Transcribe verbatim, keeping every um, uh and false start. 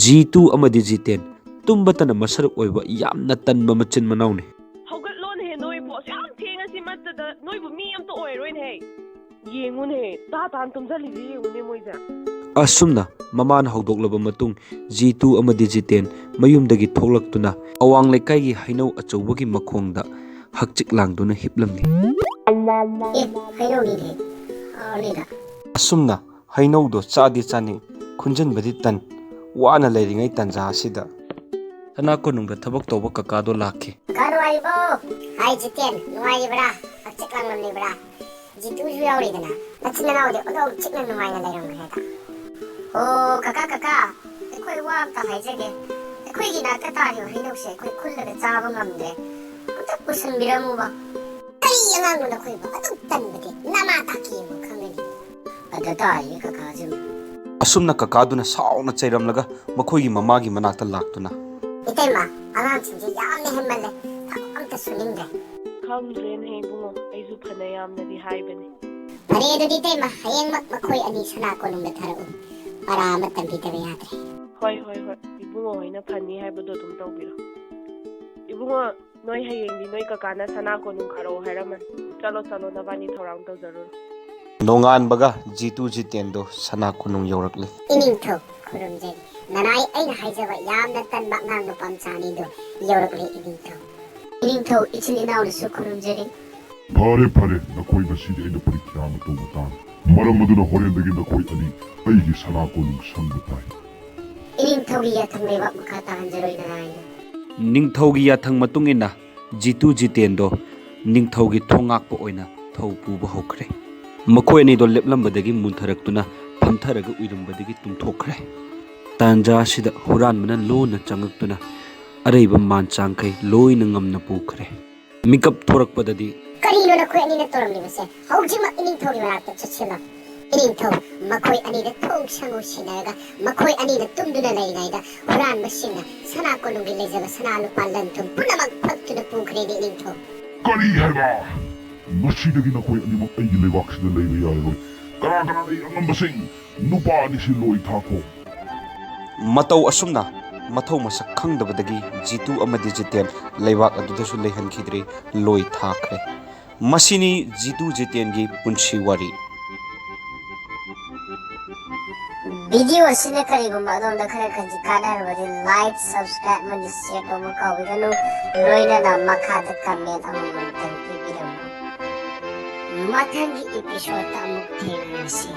ꯖꯤꯇꯨ ꯑꯃꯗꯤ ꯖꯤꯇꯦꯟ ꯇꯨꯝꯕꯇꯅ ꯃꯁꯔꯨꯛ ꯑꯣꯏꯕ ꯌꯥꯝꯅ ꯇꯟꯕ ꯃꯆꯤꯟ ꯃꯅꯥꯎꯅꯤ꯫ ꯍꯧꯒꯠꯂꯣꯅꯦꯍꯦ ꯅꯣꯏꯕꯨ, ꯑꯁꯨꯛ ꯌꯥꯝ ꯊꯦꯡꯉꯁꯤ ꯃꯠꯇꯗ ꯅꯣꯏꯕꯨ ꯃꯤ ꯑꯝꯇ ꯑꯣꯏꯔꯣꯏꯅꯦꯍꯦ꯫ ꯌꯦꯡꯉꯨꯅꯦꯍꯦ, ꯇꯥ ꯇꯥꯅ ꯇꯨꯝꯁꯤꯜꯂꯤꯁꯦ ꯌꯦꯡꯉꯨꯅꯦ ꯃꯣꯏꯁꯦ꯫ ꯑꯁꯨꯝꯅ ꯃꯃꯥꯅ ꯍꯧꯗꯣꯛꯂꯕ ꯃꯇꯨꯡ, ꯖꯤꯇꯨ ꯑꯃꯗꯤ ꯖꯤꯇꯦꯟ ꯃꯌꯨꯝꯗꯒꯤ ꯊꯣꯛꯂꯛꯇꯨꯅ ꯑꯋꯥꯡ ꯂꯩꯀꯥꯏꯒꯤ ꯍꯩꯅꯧ ꯑꯆꯧꯕꯒꯤ ꯃꯈꯣꯡꯗ ꯍꯛꯆꯤꯛ ꯂꯥꯡꯗꯨꯅ ꯍꯤꯞꯂꯝꯃꯤ꯫ ꯑꯦ, ꯍꯩꯅꯧꯅꯤꯅꯦ꯫ ꯍꯥꯎꯔꯅꯤꯗ꯫ ꯑꯁꯨꯝꯅ ꯍꯩꯅꯧꯗꯣ ꯆꯥꯗꯤ ꯆꯥꯅꯤꯡ, ꯈꯨꯟꯖꯤꯟꯕꯗꯤ ꯇꯟ, ꯋꯥꯅ ꯂꯩꯔꯤꯉꯩ ꯇꯟꯖꯥ ꯑꯁꯤꯗ ꯁꯅꯥ ꯀꯣꯅꯨꯡꯗ ꯊꯕꯛ ꯇꯧꯕ ꯀꯀꯥꯗꯣ ꯂꯥꯛꯈꯤ꯫ ꯀꯀꯥ ꯅꯨꯡꯉꯥꯏꯔꯤꯕꯣ? ꯍꯥꯏ ꯖꯤꯇꯦꯟ, ꯅꯨꯡꯉꯥꯏꯔꯤꯕ꯭ꯔꯥ? ꯍꯛꯆꯤꯛ ꯂꯥꯡꯂꯝꯂꯤꯕ꯭ꯔꯥ? ꯖꯤꯇꯨꯁꯨ ꯌꯥꯎꯔꯤꯗꯅ꯫ ꯅꯆꯤꯟ ꯅꯅꯥꯎꯗꯤ ꯑꯣꯟꯊꯣꯛ ꯆꯤꯛꯅ ꯅꯨꯡꯉꯥꯏꯅ ꯂꯩꯔꯝꯒꯅꯤꯗ꯫ ꯑꯣ ꯀꯀꯥ, ꯀꯀꯥ, ꯑꯩꯈꯣꯏ ꯋꯥ ꯑꯝꯇ ꯍꯥꯏꯖꯒꯦ꯫ ꯑꯩꯈꯣꯏꯒꯤ ꯅꯥꯛꯇ ꯇꯥꯔꯤꯕ ꯍꯩꯅꯧꯁꯦ ꯑꯩꯈꯣꯏ ꯈꯨꯜꯂꯒ ꯆꯥꯕ ꯉꯝꯗ꯭ꯔꯦ꯫ ꯑꯝꯇ ꯄꯨꯁꯟꯕꯤꯔꯝꯃꯨꯕ꯫ ꯀꯔꯤ ꯑꯉꯥꯡꯅꯣ ꯅꯈꯣꯏꯕꯨ ꯑꯗꯨꯛ ꯇꯟꯕꯗꯤ? ꯅꯃꯥ ꯇꯥꯛꯀꯦ ꯌꯦꯡꯉꯨ ꯈꯪꯒꯅꯤ꯫ ꯑꯗ ꯇꯥꯔꯤꯌꯦ ꯀꯀꯥꯁꯤꯕꯨ꯫ ꯑꯁꯨꯝꯅ ꯀꯀꯥꯗꯨꯅ ꯁꯥꯎꯅ ꯆꯩꯔꯝꯂꯒ ꯃꯈꯣꯏꯒꯤ ꯃꯃꯥꯒꯤ ꯃꯅꯥꯛꯇ ꯂꯥꯛꯇꯨꯅ, ꯏꯇꯩꯃ, ꯑꯉꯥꯡꯁꯤꯡꯁꯦ ꯌꯥꯝꯅ ꯍꯦꯟꯃꯜꯂꯦ꯫ ꯊꯕꯛ ꯑꯝꯇ ꯁꯨꯅꯤꯡꯗ꯭ꯔꯦ꯫ ꯈꯪꯗ꯭ꯔꯦꯅꯦꯍꯦ ꯏꯕꯨꯡꯉꯣ, ꯑꯩꯁꯨ ꯐꯅ ꯌꯥꯝꯅꯗꯤ ꯍꯥꯏꯕꯅꯤ꯫ ꯐꯔꯦ ꯑꯗꯨꯗꯤ ꯏꯇꯩꯃ, ꯍꯌꯦꯡꯃꯛ ꯃꯈꯣꯏ ꯑꯅꯤ ꯁꯅꯥ ꯀꯣꯅꯨꯡꯗ ꯊꯥꯔꯛꯎ꯫ ꯄꯔꯥ ꯑꯃ ꯇꯝꯕꯤꯗꯕ ꯌꯥꯗ꯭ꯔꯦ꯫ ꯍꯣꯏ ꯍꯣꯏ ꯍꯣꯏ, ꯏꯕꯨꯡꯉꯣ ꯍꯣꯏꯅ ꯐꯅꯤ ꯍꯥꯏꯕꯗꯣ ꯑꯗꯨꯝ ꯇꯧꯕꯤꯔꯣ꯫ ꯏꯕꯨꯡꯉꯣ, ꯅꯣꯏ ꯍꯌꯦꯡꯗꯤ ꯅꯣꯏ ꯀꯀꯥꯅ ꯁꯅꯥ ꯀꯣꯅꯨꯡ ꯈꯥꯔꯛꯑꯣ ꯍꯥꯏꯔꯝꯃꯅꯤ꯫ ꯆꯠꯂꯣ ꯆꯠꯂꯣ, ꯅꯕꯥꯅꯤ ꯊꯧꯔꯥꯡ ꯇꯧꯖꯔꯨꯔꯣ꯫ ꯅꯣꯡꯉꯥꯟꯕꯒ ꯖꯤꯇꯨ ꯖꯤꯇꯦꯟꯗꯣ ꯁꯅꯥ ꯀꯣꯅꯨꯡ ꯌꯧꯔꯛꯂꯦ꯫ ꯏꯅꯤꯡꯊꯧ ꯈꯨꯔꯨꯝꯖꯔꯤ꯫ ꯅꯅꯥꯏ ꯑꯩꯅ ꯍꯥꯏꯖꯕ ꯌꯥꯝꯅ ꯇꯟꯕ ꯑꯉꯥꯡ ꯅꯨꯄꯥ ꯃꯆꯥꯅꯤꯗꯣ ꯌꯧꯔꯛꯂꯦ ꯏꯅꯤꯡꯊꯧ꯫ ꯏꯅꯤꯡꯊꯧ ꯏꯆꯤꯜ ꯏꯅꯥꯎꯅꯁꯨ ꯈꯨꯔꯨꯝꯖꯔꯤ꯫ ꯐꯔꯦ ꯐꯔꯦ, ꯅꯈꯣꯏ ꯉꯁꯤꯗꯤ ꯑꯩꯅ ꯄꯔꯤꯈ꯭ꯌꯥ ꯑꯃ ꯇꯧꯕ ꯇꯥꯔꯦ꯫ ꯃꯔꯝ ꯑꯗꯨꯅ ꯍꯣꯔꯦꯟꯗꯒꯤ ꯅꯈꯣꯏ ꯑꯅꯤ ꯑꯩꯒꯤ ꯁꯅꯥ ꯀꯣꯅꯨꯡ ꯁꯪꯕ ꯇꯥꯏ꯫ ꯏꯅꯤꯡꯊꯧꯒꯤ ꯌꯥꯊꯪ ꯂꯩꯕꯥꯛ ꯃꯈꯥ ꯇꯥꯍꯟꯖꯔꯣꯏ ꯅꯅꯥꯏꯅ꯫ ꯅꯤꯡꯊꯧꯒꯤ ꯌꯥꯊꯪ ꯃꯇꯨꯡ ꯏꯟꯅ ꯖꯤꯇꯨ ꯖꯤꯇꯦꯟꯗꯣ ꯅꯤꯡꯊꯧꯒꯤ ꯊꯣꯡꯉꯥꯛꯄ ꯑꯣꯏꯅ ꯊꯧ ꯄꯨꯕ ꯍꯧꯈ꯭ꯔꯦ꯫ ꯃꯈꯣꯏ ꯑꯅꯤꯗꯣ ꯂꯦꯞꯂꯝꯕꯗꯒꯤ ꯃꯨꯟꯊꯔꯛꯇꯨꯅ ꯐꯝꯊꯔꯒ ꯎꯏꯔꯝꯕꯗꯒꯤ ꯇꯨꯝꯊꯣꯛꯈ꯭ꯔꯦ꯫ ꯇꯥꯟꯖꯥ ꯑꯁꯤꯗ ꯍꯨꯔꯥꯟꯕꯅ ꯂꯣꯟꯅ ꯆꯪꯉꯛꯇꯨꯅ ꯑꯔꯩꯕ ꯃꯥꯟ ꯆꯥꯡꯈꯩ ꯂꯣꯏꯅ ꯉꯝꯅ ꯄꯨꯈ꯭ꯔꯦ꯫ ꯃꯤꯀꯞ ꯊꯣꯔꯛꯄꯗꯗꯤ, ꯀꯔꯤꯅꯣ ꯅꯈꯣꯏ ꯑꯅꯤꯅ ꯇꯧꯔꯝꯂꯤꯕꯁꯦ? ꯍꯧꯖꯤꯛꯃꯛ ꯏꯅꯤꯡꯊꯧꯒꯤ ꯃꯅꯥꯛꯇ ꯆꯠꯁꯤꯜꯂꯣ꯫ ꯏꯅꯤꯡꯊꯧ, ꯃꯈꯣꯏ ꯑꯅꯤꯗ ꯊꯣꯡ ꯁꯪꯉꯨ ꯁꯤꯟꯅꯔꯒ ꯃꯈꯣꯏ ꯑꯅꯤꯅ ꯇꯨꯝꯗꯨꯅ ꯂꯩꯔꯤꯉꯩꯗ ꯍꯨꯔꯥꯟꯕꯁꯤꯡꯅ ꯁꯅꯥ ꯀꯣꯅꯨꯡꯒꯤ ꯂꯩꯖꯕ ꯁꯅꯥ ꯂꯨꯄꯥ ꯂꯟ ꯊꯨꯝ ꯄꯨꯝꯅꯃꯛ ꯐꯛꯇꯨꯅ ꯄꯨꯈ꯭ꯔꯦꯅꯦ ꯏꯅꯤꯡꯊꯧ꯫ ꯀꯔꯤ ꯍꯥꯏꯕ? ꯉꯁꯤꯗꯒꯤ ꯅꯈꯣꯏ ꯑꯅꯤꯃꯛ ꯑꯩꯒꯤ ꯂꯩꯕꯥꯛꯁꯤꯗ ꯂꯩꯕ ꯌꯥꯔꯔꯣꯏ꯫ ꯀꯅꯥ ꯀꯅꯥ ꯂꯩ ꯑꯉꯝꯕꯁꯤꯡ? ꯅꯨꯄꯥ ꯑꯅꯤꯁꯤ ꯂꯣꯏ ꯊꯥꯈꯣ꯫ ꯃꯇꯧ ꯑꯁꯨꯝꯅ ꯃꯊꯧ ꯃꯁꯛ ꯈꯪꯗꯕꯗꯒꯤ ꯖꯤꯇꯨ ꯑꯃꯗꯤ ꯖꯤꯇꯦꯟ ꯂꯩꯕꯥꯛ ꯑꯗꯨꯗꯁꯨ ꯂꯩꯍꯟꯈꯤꯗ꯭ꯔꯦ, ꯂꯣꯏ ꯊꯥꯈ꯭ꯔꯦ꯫ ꯃꯁꯤꯅꯤ ꯖꯤꯇꯨ ꯖꯤꯇꯦꯟꯒꯤ ꯄꯨꯟꯁꯤ ꯋꯥꯔꯤ꯫ ꯚꯤꯗꯤꯑꯣ ꯑꯁꯤꯅ ꯀꯔꯤꯒꯨꯝꯕ ꯑꯗꯣꯝꯗ ꯈꯔ ꯈꯖꯤꯛ ꯀꯥꯟꯅꯔꯕꯗꯤ like, subscribe ꯑꯃꯗꯤ share ꯇꯧꯕ ꯀꯥꯎꯕꯤꯒꯅꯨ꯫ ꯂꯣꯏꯅꯅ ꯃꯈꯥꯗ comment ꯑꯃꯃꯝꯇꯪ ꯄꯤꯕꯤꯔꯝꯃꯨ꯫ ꯃꯊꯪꯒꯤ episode ꯑꯃꯨꯛ ꯊꯦꯡꯅꯔꯁꯤ꯫